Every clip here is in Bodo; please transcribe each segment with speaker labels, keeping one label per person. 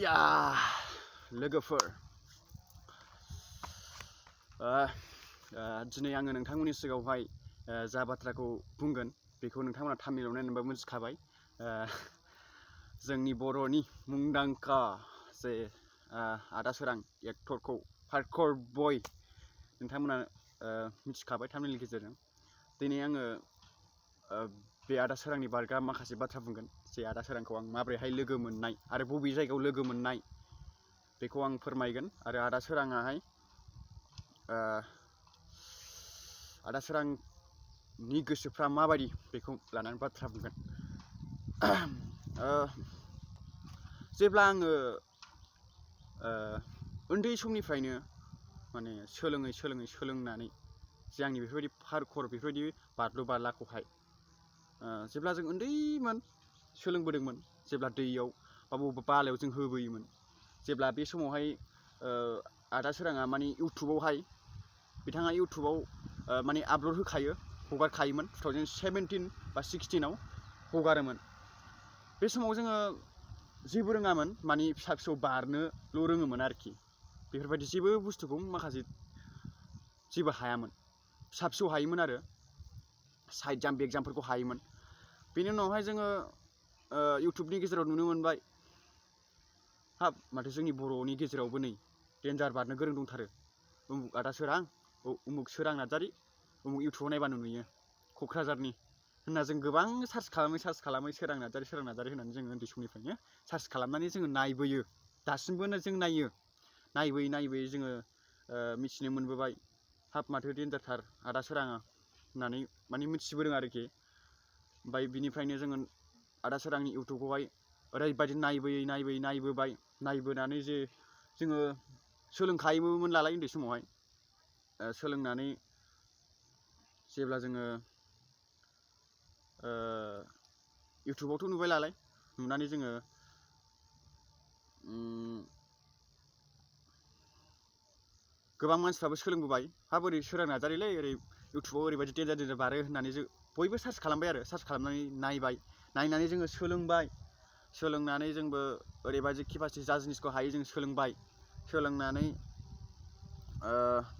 Speaker 1: या लोगोफोर दिनै आङो नोंथांमोननि सिगाङावहाय जा बाथ्राखौ बुंगोन बेखौ नोंथांमोना थामिलाव नायनानैबो मिथिखाबाय। जोंनि बर'नि मुंदांखा जे आदा सोरां एक्टरखौ पार्कोर बय नोंथांमोना मिथिखाबाय थामिलनि गेजेरजों। दिनै आङो बे आदा सोरांनि बारगा माखासे बाथ्रा बुंगोन। जे आदा सोरांखौ आं माब्रैहाय लोगो मोननाय आरो बबे जायगायाव लोगो मोननाय बेखौ आं फोरमायगोन। आरो आदा सोराङाहाय आदा सोरांनि गोसोफ्रा माबायदि बेखौ लानानै बाथ्रा बुंगोन। जेब्ला आङो उन्दै समनिफ्रायनो माने सोलोंनानै जे आंनि बेफोरबायदि पार्कोर बेफोरबायदि बारलु बारलाखौहाय जेब्ला जों उन्दैमोन सोलोंबोदोंमोन, जेब्ला दैयाव बा बबेबा बालायाव जों होबोयोमोन, जेब्ला बे समावहाय आदा सोराङा माने इउटुबावहाय बिथाङा इउटुबाव माने आपल'ड होखायो, हगारखायोमोन 2017 बा 16आव हगारोमोन। बे समाव जोङो जेबो रोङामोन, माने फिसा फिसौ बारनोल' रोङोमोन आरोखि। बेफोरबायदि जेबो बुस्थुखौ माखासे जेबो हायामोन, फिसा फिसौ हायोमोन आरो साइड जाम्प बेक जाम्पफोरखौ हायोमोन। बेनि उनावहाय जोङो इउटुबनि गेजेराव नुनो मोनबाय, हाब माथो जोंनि बर'नि गेजेरावबो नै डेन्जार बारनो गोरों दंथारो, उमुक आदा सोरां, उमुक स्वrang नार्जारी, उमुक इउटुबाव नायबानो नुयो क'क्राझारनि होनना जों गोबां सार्च खालामै स्वrang नार्जारी होननानै जोङो उन्दै समनिफ्रायनो सार्च खालामनानै जोङो नायबोयो। दासिमबो जों नायबोयै जोङो मिथिनो मोनबोबाय, हाब माथो डेन्जारथार आदा सोराङा होननानै माने मिथिबोदों आरोखि। ओमफ्राय बिनिफ्रायनो जोङो आदा सोरांनि इउटुबखौहाय ओरैबायदि नायबोबाय, नायबोनानै जे जोङो सोलोंखायोमोन नालाय उन्दै समावहाय। सोलोंनानै जेब्ला जोङो इउटुबावथ' नुबाय नालाय, नुनानै जोङो गोबां मानसिफ्राबो सोलोंबोबाय, हाब ओरै स्वrang नार्जारीलै, ओरै इउटुबाव ओरैबायदि डेन्जार बारो होननानै जों बयबो सार्च खालामबाय आरो सार्च खालामनानै नायनानै जोङो सोलोंनानै जोंबो ओरैबायदि केपासिटि जा जिनिसखौ हायो जों सोलोंनानै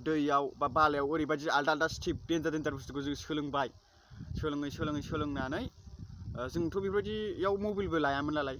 Speaker 1: दैयाव बा बालायाव ओरैबायदि आलदा स्टेप डेन्जार बुस्थुखौ जों सोलोंनानै जोंथ' बेफोरबायदियाव मबाइलबो लायामोन नालाय,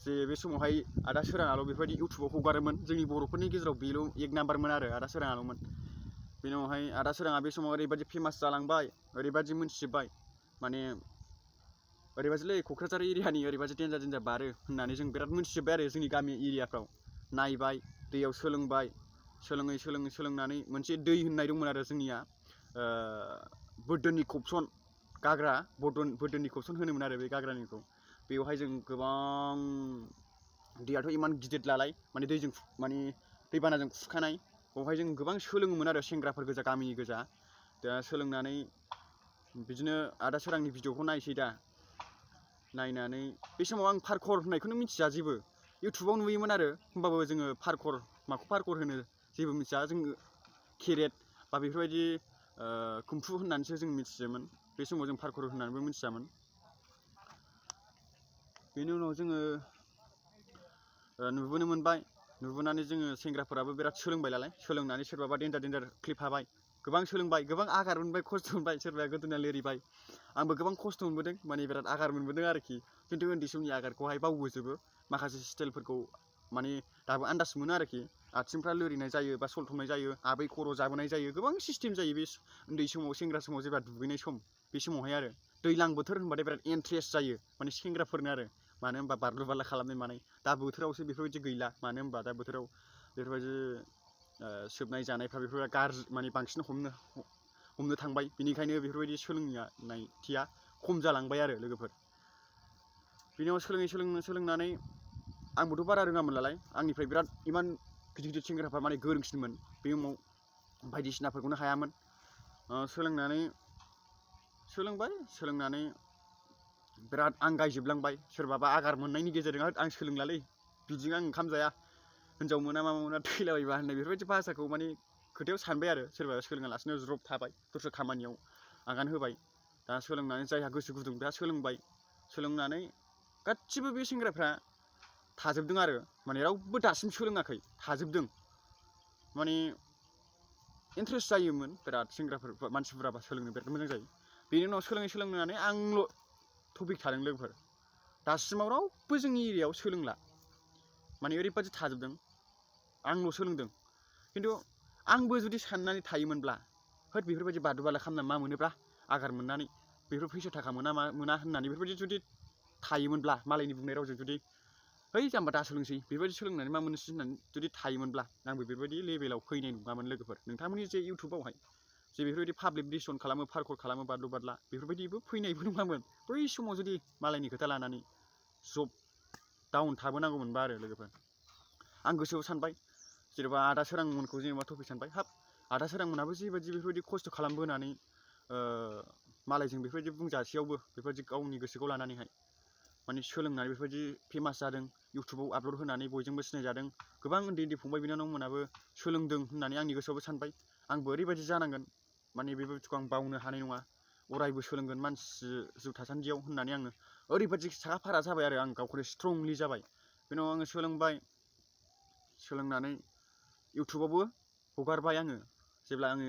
Speaker 1: जे बे समावहाय आदा सोराङाल' बेफोरबायदि इउटुबाव हगारोमोन। जोंनि बर'फोरनि गेजेराव बेल' एक नाम्बारमोन आरो आदा सोराङाल'मोन। बेनि उनावहाय आदा सोराङा बे समाव ओरैबायदि फेमास जालांबाय, ओरैबायदि मोनथिजोब्बाय, माने ओरैबायदिलै क'क्राझार एरियानि ओरैबायदि डेन्जार बारो होननानै जों बिराद मोनथिजोब्बाय आरो जोंनि गामि एरियाफ्राव। नायबाय, दैयाव सोलोंनानै मोनसे दै होननाय दंमोन आरो जोंनिया बोरदोननि क'पसन गाग्रा, बोरदोननि क'पसन होनोमोन आरो बे गाग्रानिखौ। बेवहाय जों गोबां, दैयाथ' इमान गिदिर नालाय, माने दैबानाजों खुरखानाय, बेवहाय जों गोबां सोलोङोमोन आरो सेंग्राफोर गोजा, गामिनि गोजा। दा सोलोंनानै बिदिनो आदा सोरांनि भिडिअखौ नायसै दा, नायनानै बे समाव आं पार्कोर होननायखौनो मिथिया जेबो, इउटुबाव नुयोमोन आरो होमबाबो जोङो माखौ पार्कोर होनो जेबो मिथिया। जोङो केरेट बा बेफोरबायदि कुम्फु होननानैसो जों मिथियोमोन। बे समाव जों पार्कोर होननानैबो मिथियामोन। बेनि उनाव जोङो नुबोनो मोनबाय, नुबोनानै जोङो सेंग्राफोराबो बिराद सोलोंबाय नालाय, सोलोंनानै सोरबाबा डेन्जार क्लिप हाबाय, गोबां सोलोंबाय, गोबां आघार मोनबाय, खस्थ' मोनबाय, सोरबाया गोदोना लोरिबाय। आंबो गोबां खस्थ' मोनबोदों, माने बिराद आघार मोनबोदों आरोखि। खिन्थु उन्दै समनि आघारखौहाय बावबोजोबो, माखासे स्टाइलफोरखौ माने दाबो आन्दाज मोनो आरोखि। आथिंफ्रा लोरिनाय जायो बा सलथबनाय जायो, आबै खर' जाबोनाय जायो, गोबां सिस्टेम जायो बे उन्दै समाव, सेंग्रा समाव जेब्ला दुगैनाय सम, बे समावहाय आरो दैज्लां बोथोर होनबाथाय बिराद इन्ट्रेस्ट जायो माने सेंग्राफोरनो आरो। मानो होनबा बारलु बारला खालामनाय मानाय। दा बोथोरावसो बेफोरबायदि गैला, मानो होनबा दा बोथोराव बेफोरबायदि सोबनाय जानायफ्रा बेफोर गाज्रि, माने बांसिन हमनो थांबाय। बिनिखायनो बेफोरबायदि सोलोंनायथिया खम जालांबाय आरो लोगोफोर। बिनि उनाव सोलोंनानै आंबोथ' बारा रोङामोन नालाय, आंनिफ्राय बिराद इमान गिदिर सेंग्राफ्रा माने गोरोंसिनमोन। बे समाव बायदिसिनाफोरखौनो हायामोन। सोलोंनानै बिराद आंगायजोबलांबाय। सोरबाबा आघार मोननायनि गेजेरजों आं सोलोंलालै, बिदिजों आं ओंखाम जाया, हिनजाव मोना मा मोना थैलाबायबा होननाय बेफोरबायदि भाषाखौ माने खोथायाव सानबाय आरो। सोरबा सोलोङालासिनो ज्रब थाबाय, दस्रा खामानियाव आगान होबाय। दा सोलोंनानै जायहा गोसो गुदुं दा सोलोंबाय। सोलोंनानै गासिबो बे सेंग्राफ्रा थाजोबदों आरो माने रावबो दासिम सोलोङाखै थाजोबदों माने इन्ट्रेस्ट जायोमोन बिराद सेंग्राफोर मानसिफोराबा सोलोंनो बिराद मोजां जायो बेनि उनाव सोलोंनानै आंल' टपिक थादों लोगोफोर दासिमाव रावबो जोंनि एरियायाव सोलोंला माने ओरैबादि थाजोबदों आंल' सोलोंदों खिन्थु आंबो जुदि साननानै थायोमोनब्ला होद बेफोरबायदि बादु बाला खालामना मा मोनोब्रा आगार मोननानै बेफोर फैसा थाखा मोना होननानै बेफोरबायदि जुदि थायोमोनब्ला मालायनि बुंनाय रावजों जुदि है जाम्बा दा सोलोंसै बेबायदि सोलोंनानै मा मोननोसै होननानै जुदि थायोमोनब्ला आंबो बेबायदि लेभेलाव फैनाय नङामोन लोगोफोर नोंथांमोननि जे इउटुबावहाय जे बेफोरबायदि पाब्लिक डिसकसन खालामो पार्कोर खालामो बादलु बादला बेफोरबायदिबो फैनायबो नङामोन बै समाव जुदि मालायनि खोथा लानानै जब डाउन थाबोनांगौमोनबा आरो लोगोफोर आं गोसोआव सानबाय जेनेबा आदा सोरांमोनखौ जेनेबा टपिक सानबाय हाब आदा सोरांमोनाबो जिबायदि बेफोरबायदि खस्थ' खालामबोनानै मालायजों बेफोरबायदि बुंजासेयावबो बेफोरबायदि गावनि गोसोखौ लानानैहाय माने सोलोंनानै बेफोरबायदि फेमास जादों इउटुबाव आपल'ड होनानै बयजोंबो सिनायजादों गोबां उन्दै उन्दै फंबाय बिनानावमोनाबो सोलोंदों होननानै आंनि गोसोआवबो सानबाय आंबो ओरैबायदि जानांगोन माने बेबायदिखौ आं बावनो हानाय नङा अरायबो सोलोंगोन मानसि जिउ थासान्दियाव होननानै आङो ओरैबायदि साखा फारा जाबाय आरो आं गावखौनो स्ट्रंलि जाबाय बेनि उनाव आङो सोलोंबाय सोलोंनानै इउटुबावबो हगारबाय आङो जेब्ला आङो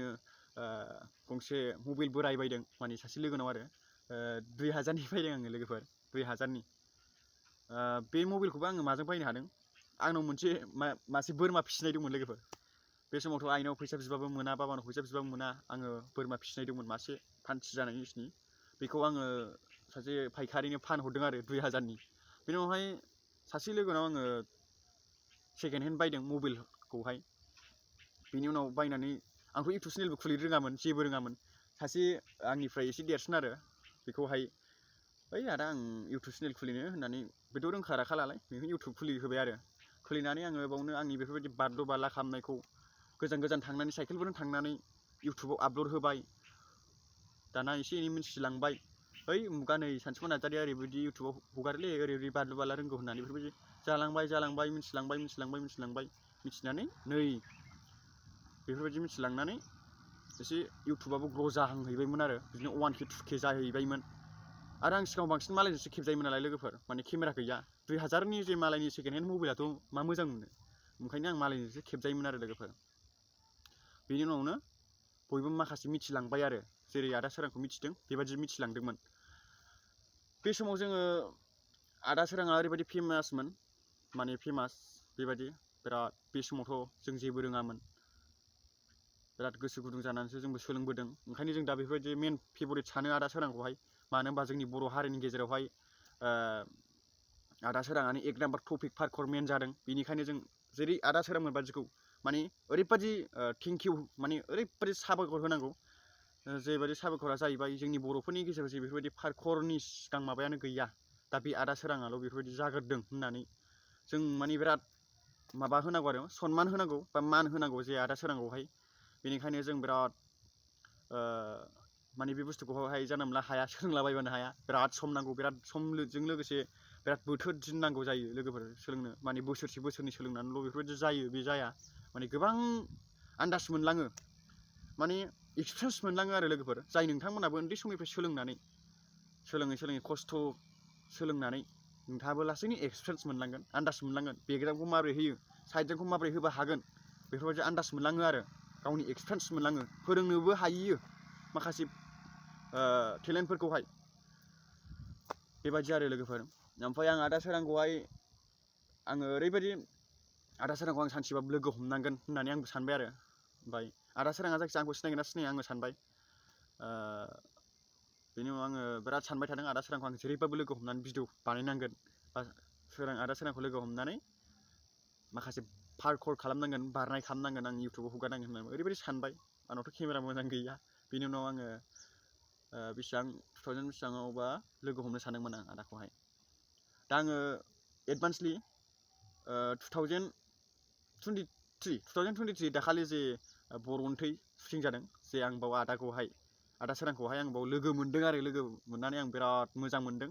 Speaker 1: गंसे मबाइल बोराय बायदों माने सासे लोगोनाव आरो 2000नि बायदों आङो लोगोफोर 2000नि बे मबाइलखौबो आङो माजों बायनो हादों आंनाव मोनसे मासे बोरमा फिसिनाय दंमोन लोगोफोर बे समावथ' आइनाव फैसा बिबाबो मोना बाबानाव फैसा बिबाबो मोना आङो बोरमा फिसिनाय दंमोन मासे फान्थि जानाय जिनिसनि बेखौ आङो सासे फायखारिनो फानहरदों आरो 2000नि बेनि उनावहाय सासे लोगोनाव आङो सेकेन्ड हेन्ड बायदों मबाइलखौहाय बेनि उनाव बायनानै आंथ' इउटुब चेनेलबो खुलिनो रोङामोन जेबो रोङामोन सासे आंनिफ्राय एसे देरसिन आरो बेखौहाय ओइ आदा आं इउटुब चेनेल खुलिनो होननानै बेथ' रोंखा राखा लालाय बेखौ इउटुब खुलिहोबाय आरो खुलिनानै आङो बावनो आंनि बेफोरबायदि बादलु बादला खालामनायखौ गोजान गोजान थांनानै साइकेलफोरजों थांनानै इउटुबाव आपल'ड होबाय दाना एसे एनै मिथिलांबाय ओइ उमुगा नै सानसुमा नार्जारिया ओरैबायदि इउटुबाव हगारोलै ओरै बादलु बादला रोंगौ होननानै बेफोरबायदि जालांबाय मिथिनानै नै बेफोरबायदि मिथिलांनानै एसे इउटुबाबो ग्र' जाहांहैबायमोन आरो बिदिनो 1K 2K जाहैबायमोन आरो आं सिगाङाव बांसिन मालायजोंसो खेबजायोमोन नालाय लोगोफोर माने केमेरा गैया 2000नि जे मालायनि सेकेन्ड हेन्ड मबाइलाथ' मा मोजां मोनो ओंखायनो आं मालायजोंसो खेबजायोमोन आरो लोगोफोर बेनि उनावनो बयबो माखासे मिथिलांबाय आरो जेरै आदा सोरांखौ मिथिदों बेबायदि मिथिलांदोंमोन बे समाव जोङो आदा सोराङा ओरैबायदि फेमासमोन माने फेमास बेबायदि बिराद बे समावथ' जों जेबो रोङामोन बिराद गोसो गुदुं जानानैसो जोंबो सोलोंबोदों ओंखायनो जों दा बेफोरबायदि मेन फेभरेट सानो आदा सोरांखौहाय मानो होनबा जोंनि बर' हारिनि गेजेरावहाय आदा सोराङानो 1 नाम्बार टपिक पार्कोर मेन जादों बेनिखायनो जों जेरै आदा सोरांमोन बादिखौ माने ओरैबायदि थेंक इउ माने ओरैबायदि साबायखर होनांगौ जेबायदि साबायखरा जाहैबाय जोंनि बर'फोरनि गेजेराव जे बेफोरबायदि पार्कोरनि सिगां माबायानो गैया दा बे आदा सोराङाल' बेफोरबायदि जाग्रोदों होननानै जों माने बिराद माबा होनांगौ आरो सनमान होनांगौ बा मान होनांगौ जे आदा सोरांखौहाय बेनिखायनो जों बिराद माने बे बुस्थुखौहाय जानला मोनला हाया सोलोंलाबायबानो हाया बिराद सम नांगौ बिराद समजों लोगोसे बिराद बोथोर दिन नांगौ जायो लोगोफोर सोलोंनो माने बोसोरसे बोसोरनै सोलोंनानैल' बेफोरबायदि जायो बे जाया माने गोबां आन्दाज मोनलाङो माने एक्सपिरियेन्स मोनलाङो आरो लोगोफोर जाय नोंथांमोनाबो उन्दै समनिफ्राय सोलोङै खस्थ' सोलोंनानै नोंथाङाबो लासैनो एक्सपिरियेन्स मोनलांगोन आन्दाज मोनलांगोन बेकग्राउन्डखौ माबोरै होयो साइडजोंखौ माबोरै होबा हागोन बेफोरबायदि आन्दाज मोनलाङो आरो गावनि एक्सपिरियेन्स मोनलाङो फोरोंनोबो हायो माखासे टेलेन्टफोरखौहाय बेबायदि आरो लोगोफोर ओमफ्राय आं आदा सोरांखौहाय आङो ओरैबायदि आदा सोरांखौ आं सानसेबाबो लोगो हमनांगोन होननानै आंबो सानबाय आरो ओमफ्राय आदा सोराङा जायखिजाया आंखौ सिनायगोन ना सिनाया आङो सानबाय बेनि उनाव आङो बिराद सानबाय थादों आदा सोरांखौ आं जेरैबाबो लोगो हमनानै भिडिअ बानायनांगोन बा आदा सोरांखौ लोगो हमनानै माखासे पार्कोर खालामनांगोन बारनाय खालामनांगोन आं इउटुबाव हगारनांगोन होननानै ओरैबायदि सानबाय आंनावथ' केमेरा मोजां गैया बेनि उनाव आङो बेसेबां 2000 बेसेबाङावबा लोगो हमनो सानदोंमोन आं आदाखौहाय दा आङो एडभान्सलि 2023 दाखालि जे बर'नि थै सुटिं जादों जे आं बाव आदा सोरांखौहाय आं बाव लोगो मोनदों आरो लोगो मोननानै आं बिराद मोजां मोनदों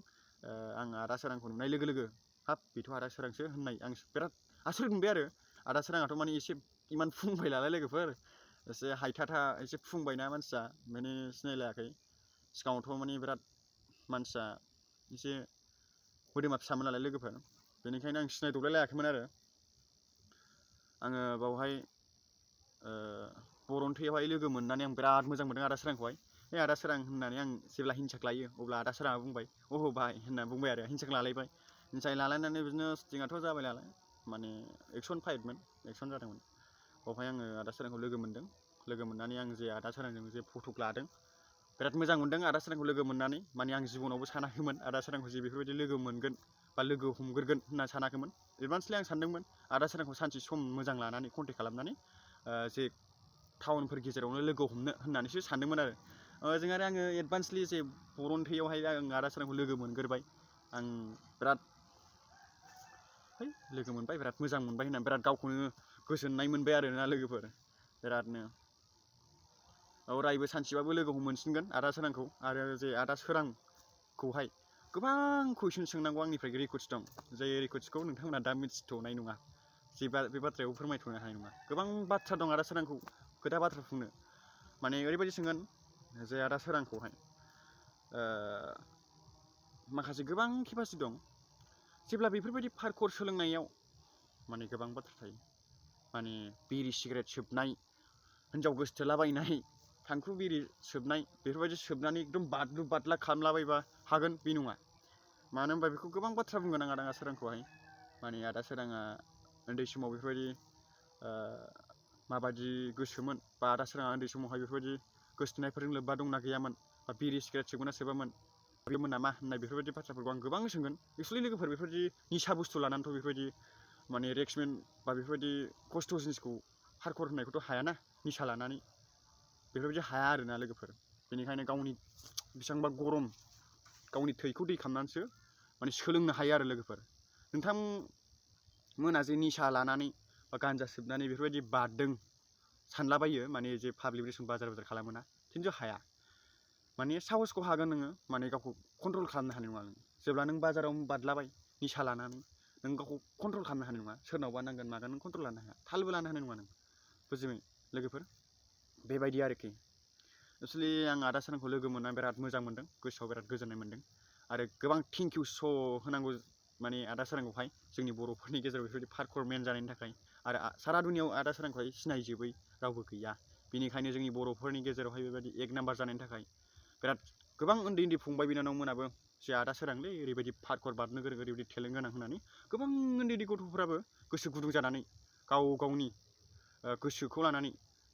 Speaker 1: आं आदा सोरांखौ नुनाय लोगो लोगो हाब बेथ' आदा सोरांसो होननाय आं बिराद आसरित मोनबाय आरो आदा सोराङाथ' माने एसे इमान फुंबाय नालाय लोगोफोर एसे हाइथाथा एसे फुंबायना मानसिया माने सिनायलायाखै सिगाङावथ' माने बिराद मानसिया एसे मोदोमा फिसामोन नालाय लोगोफोर बेनिखायनो आं सिनायदबलाय लायाखैमोन आरो आङो बावहाय बर'नि थैयावहाय लोगो मोननानै आं बिराद मोजां मोनदों आदा सोरांखौहाय आदा सोरां होननानै आं जेब्ला हिनसाक लायो अब्ला आदा सोराङा बुंबाय अह भाइ होनना बुंबाय आरो हिनसाक लालायबाय हिनसाक लालायनानै बिदिनो स्टिङाथ' जाबाय नालाय माने एक्सन फाइटमोन एक्सन जादोंमोन बावहाय आङो आदा सोरांखौ लोगो मोनदों लोगो मोननानै आं जे आदा सोरांजों जे फटक लादों बिराद मोजां मोनदों आदा सोरांखौ लोगो मोननानै माने आं जिबनावबो सानाखैमोन आदा सोरांखौ जे बेफोरबायदि लोगो मोनगोन बा लोगो हमग्रोगोन होनना सानाखैमोन एडभान्सलि आं सानदोंमोन आदा सोरांखौ सानसे सम मोजां लानानै कन्टेक्ट खालामनानै जे टाउनफोर गेजेरावनो लोगो हमनो होननानैसो सानदोंमोन आरो जों आरो आङो एडभान्सलि जे बर'नि थैयावहाय आं आदा सोरांखौ लोगो मोनग्रोबाय आं बिराद लोगो मोनबाय बिराद मोजां मोनबाय होननानै बिराद गावखौनो गोजोननाय मोनबाय आरोना लोगोफोर बिरादनो अरायबो सानसेबाबो लोगो मोनसिनगोन आदा सोरांखौ आरो जे आदा सोरांखौहाय गोबां कुइसन सोंनांगौ आंनिफ्राय रिकुवेस्ट दं जाय रिकुवेस्टखौ नोंथांमोना दा मिथिथ'नाय नङा बे बाथ्रायाव फोरमायथ'नो हानाय नङा गोबां बाथ्रा दं आदा सोरांखौ खोथा बाथ्रा बुंनो माने ओरैबायदि सोंगोन जे आदा सोरांखौहाय माखासे गोबां केपासिटि दं जेब्ला बेफोरबायदि पार्कोर सोलोंनायाव माने गोबां बाथ्रा थायो माने बिरि सिगारेट सोबनाय हिन्जाव गोसथोलाबायनाय थांखु बिरि सोबनाय बेफोरबायदि सोबनानै एकदम बादलु बादला खालामलाबायबा हागोन बे नङा मानो होनबा बेखौ गोबां बाथ्रा बुंगोन आं आदा सोरांखौहाय माने आदा सोराङा उन्दै समाव बेफोरबायदि माबायदि गोसोमोन बा आदा सोराङा उन्दै समावहाय बेफोरबायदि गोसथोनायफोरजों लोब्बा दंना गैयामोन बा बिरि सिगारेट सोबगोन ना सोबामोन बेमोन नामा होननाय बेफोरबायदि बाथ्राफोरखौ आं गोबां सोंगोन एक्सुवेलि लोगोफोर बेफोरबायदि निसा बुस्थु लानानैथ' बेफोरबायदि माने रेक्समेन्ट बा बेफोरबायदि खस्थ' जिनिसखौ पार्कोर होननायखौथ' हायाना निसा लानानै बेफोरबायदि हाया आरोना लोगोफोर बेनिखायनो गावनि बेसेबांबा गरम गावनि थैखौ दै खालामनानैसो माने सोलोंनो हायो आरो लोगोफोर नोंथांमोना जे निसा लानानै बा गान्जा सोबनानै बेफोरबायदि बारदों सानलाबायो माने जे पाब्लिक रिलेसन बाजार खालामोना खिन्थु हाया माने साहसखौ हागोन नोङो माने गावखौ कन्ट्रल खालामनो हानाय नङा जेब्ला नों बाजाराव बादलाबाय निसा लानानै नों गावखौ कन्ट्रल खालामनो हानाय नङा सोरनावबा नांगोन मागोन नों कन्ट्रल लानो हाया थालबो लानो हानाय नङा नों बुजिबाय लोगोफोर बेबायदि आरोखि एक्सुवेलि आं आदा सोरांखौ लोगो मोननानै बिराद मोजां मोनदों गोसोआव बिराद गोजोननाय मोनदों आरो गोबां थेंक इउ स' होनांगौ माने आदा सोरांखौहाय जोंनि बर'फोरनि गेजेराव बेफोरबायदि पार्कोर मेन जानायनि थाखाय आरो सारा दुनियाव आदा सोरांखौहाय सिनायजोबै रावबो गैया बेनिखायनो जोंनि बर'फोरनि गेजेरावहाय बेबायदि एक नाम्बार जानायनि थाखाय बिराद गोबां उन्दै उन्दै फंबाय बिनानावमोनाबो जे आदा सोरांलै ओरैबायदि पार्कोर बारनो गोरों ओरैबायदि टेलेन्ट गोनां होननानै गोबां उन्दै उन्दै गथ'फोराबो गोसो गुदुं जानानै गाव गावनि गोसोखौ लानानै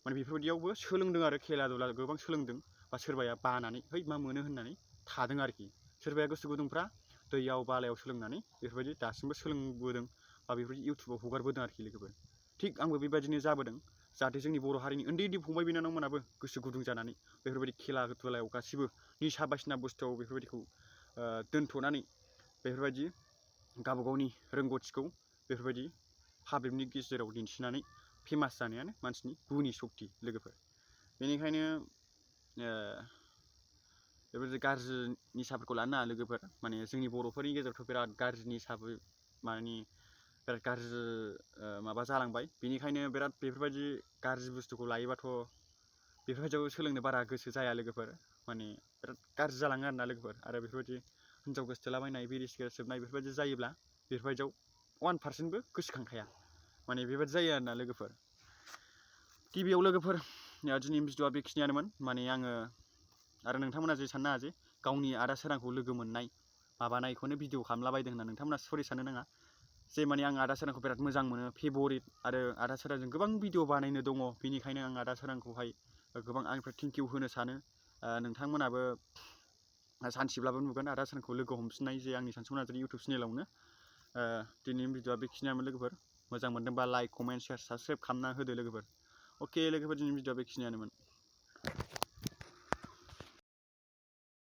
Speaker 1: माने बेफोरबायदियावबो सोलोंदों आरो खेला दुला गोबां सोलोंदों बा सोरबाया बानानै है मा मोनो होननानै थादों आरोखि सोरबाया गोसो गुदुंफ्रा दैयाव बालायाव सोलोंनानै बेफोरबायदि दासिमबो सोलोंबोदों बा बेफोरबायदि इउटुबाव हगारबोदों आरोखि लोगोफोर थिग आंबो बेबायदिनो जाबोदों जाहाथे जोंनि बर' हारिनि उन्दै उन्दै फंबाय बिनानावमोनाबो गोसो गुदुं जानानै बेफोरबायदि खेला दुलायाव गासिबो निसा बायदिसिना बुस्थुआव बेफोरबायदिखौ दोनथ'नानै बेफोरबायदि गावबा गावनि रोंगौथिखौ बेफोरबायदि पाब्लिकनि गेजेराव दिन्थिनानै फेमास जानायानो मानसिनि गुनि सक्ति लोगोफोर बेनिखायनो बेबायदि गाज्रि निसाफोरखौ लानो नाङा लोगोफोर माने जोंनि बर'फोरनि गेजेरावथ' बिराद गाज्रि निसाबो माने बिराद गाज्रि माबा जालांबाय बेनिखायनो बिराद बेफोरबायदि गाज्रि बुस्थुखौ लायोबाथ' बेफोरबायदियाव सोलोंनो बारा गोसो जाया लोगोफोर माने बिराद गाज्रि जालाङो आरोना लोगोफोर आरो बेफोरबायदि हिन्जाव गोसथोलाबायनाय बिरि सिगारेट सोबनाय बेफोरबायदि जायोब्ला बेफोरबायदियाव 1%बो गोसोखांखाया माने बेबायदि जायो आरोना लोगोफोर गिबियाव लोगोफोर दिनैनि भिडिअआ बेखिनियानोमोन माने आङो आरो नोंथांमोना जे साननो हाया जे गावनि आदा सोरांखौ लोगो मोननाय माबानायखौनो भिडिअ खालामलाबायदों होनना नोंथांमोना सरि साननो नाङा जे माने आं आदा सोरांखौ बिराद मोजां मोनो फेभरिट आरो आदा सोरांजों गोबां भिडिअ बानायनो दङ बेनिखायनो आं आदा सोरांखौहाय गोबां आंनिफ्राय थेंक इउ होनो सानो नोंथांमोनाबो सानसेब्लाबो नुगोन आदा सोरांखौ लोगो हमफिननाय जे आंनि सानसुमा नार्जारी इउटुब चेनेलावनो दिनैनि भिडिअआ बेखिनियानोमोन लोगोफोर मोजां मोनदोंबा लाइक कमेन्ट शेयार साबसक्राइब खालामना होदो लोगोफोर अके लोगोफोर दिनैनि भिडिअआ बेखिनियानोमोन